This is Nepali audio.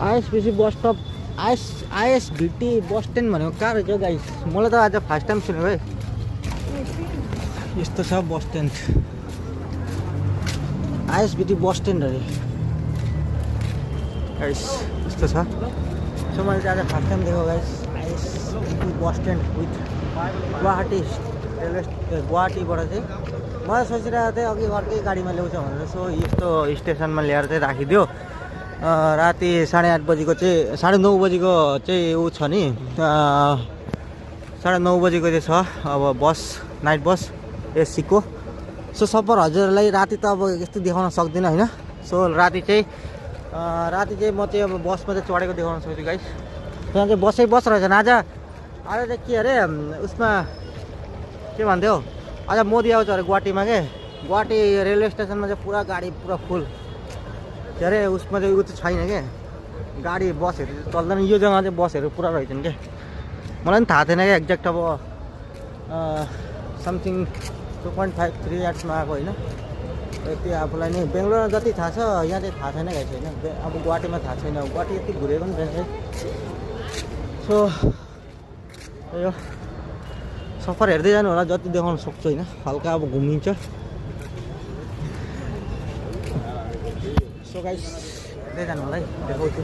आइएसबिसी बस स्टप आइएसबिटी बस स्ट्यान्ड भनेको कहाँ रहेछ गाइस? मलाई त आज फर्स्ट टाइम सुनेको है। यस्तो छ bus stand, ISBT bus stand अरे गाइस, यस्तो छ। सो मैले चाहिँ आज फर्स्ट टाइम देखेको guys ISBT bus stand with Guwahati railway गुवाहाटीबाट चाहिँ। मलाई सोचिरहेको थिएँ अघि अर्कै गाडीमा ल्याउँछ भनेर। सो यस्तो स्टेसनमा ल्याएर चाहिँ राखिदियो। राति 8:30 बजीको चाहिँ 9:30 बजीको चाहिँ ऊ छ नि, 9:30 बजीको चाहिँ छ अब बस, नाइट बस एसीको। सो सपर हजुरहरूलाई राति त अब यस्तो देखाउन सक्दिनँ होइन। सो राति चाहिँ म चाहिँ अब बसमा चाहिँ चढेको देखाउन सक्छु गाइस। त्यहाँ चाहिँ बसै बस रहेछ। आज चाहिँ के अरे उसमा के भन्थ्यो, आज मोदी आउँछ अरे गुवाहाटीमा के। गुवाहाटी रेलवे स्टेसनमा चाहिँ पुरा गाडी पुरा फुल। के अरे उसमा चाहिँ ऊ चाहिँ छैन क्या, गाडी बसहरू चाहिँ चल्दैन। यो जग्गा चाहिँ बसहरू पुरा रहेछन् क्या। मलाई पनि थाहा थिएन क्या एक्ज्याक्ट। अब समथिङ 2.53 आएको होइन। यति आफूलाई नै बेङ्गलोरमा जति थाहा छ यहाँ चाहिँ थाहा छैन गाइस होइन। अब गुवाहाटीमा थाहा छैन, गुवाहाटी यति घुरेको पनि छैन। सो यो सफर हेर्दै जानु होला, जति देखाउन सक्छु होइन। हल्का अब घुमिन्छ। सो गाइस हेर्दै जानु होला है, देखाउँछु।